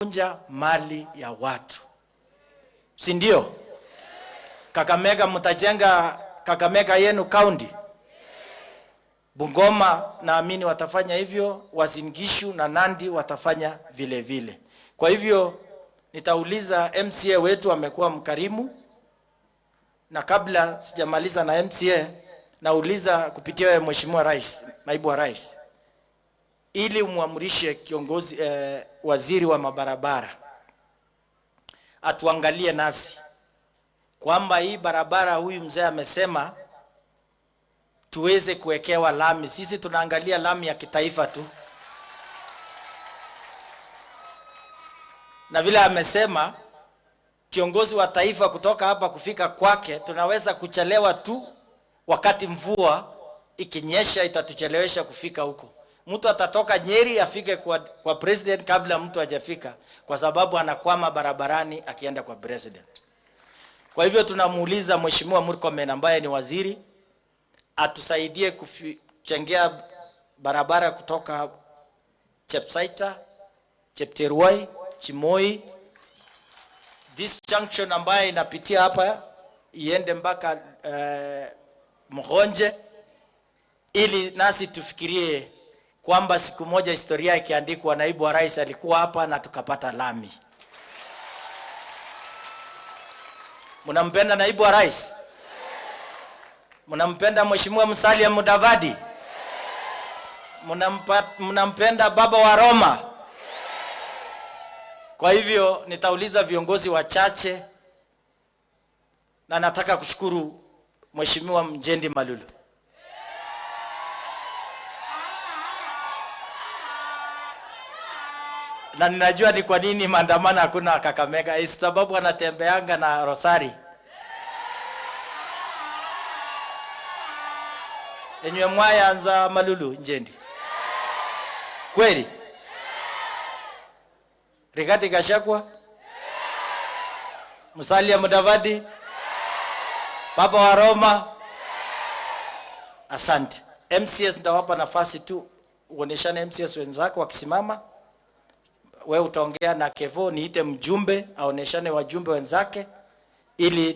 Kuvunja mali ya watu, si ndio? Kakamega mtajenga Kakamega yenu county. Bungoma naamini watafanya hivyo, Uasin Gishu na Nandi watafanya vile vile. Kwa hivyo nitauliza MCA wetu amekuwa mkarimu, na kabla sijamaliza na MCA nauliza kupitia wewe Mheshimiwa Rais, Naibu wa Rais, ili umwamrishe kiongozi waziri wa mabarabara atuangalie nasi kwamba hii barabara huyu mzee amesema tuweze kuwekewa lami. Sisi tunaangalia lami ya kitaifa tu, na vile amesema kiongozi wa taifa kutoka hapa kufika kwake tunaweza kuchelewa tu, wakati mvua ikinyesha itatuchelewesha kufika huko. Mtu atatoka Nyeri afike kwa president kabla mtu hajafika, kwa sababu anakwama barabarani akienda kwa president. Kwa hivyo tunamuuliza Mheshimiwa Murkomen ambaye ni waziri atusaidie kuchengea barabara kutoka Chepsaita, Chepterwai, Chimoi, this junction ambayo inapitia hapa iende mpaka Mhonje, ili nasi tufikirie kwamba siku moja historia ikiandikwa, naibu wa rais alikuwa hapa na tukapata lami. Mnampenda naibu wa rais? Mnampenda Mheshimiwa Musalia Mudavadi? Mnampenda baba wa Roma? Kwa hivyo nitauliza viongozi wachache, na nataka kushukuru Mheshimiwa Mjendi Malulu. Na ninajua ni kwa nini maandamano hakuna Kakamega, sababu anatembeanga na rosari. Enywe mwayanza Malulu Njendi. Kweli? Rigathi Gachagua? Musalia Mudavadi? Papa wa Roma? Asante. MCS nitawapa nafasi tu uoneshane MCS wenzako wakisimama. Wewe utaongea na Kevo, niite mjumbe aoneshane wajumbe wenzake ili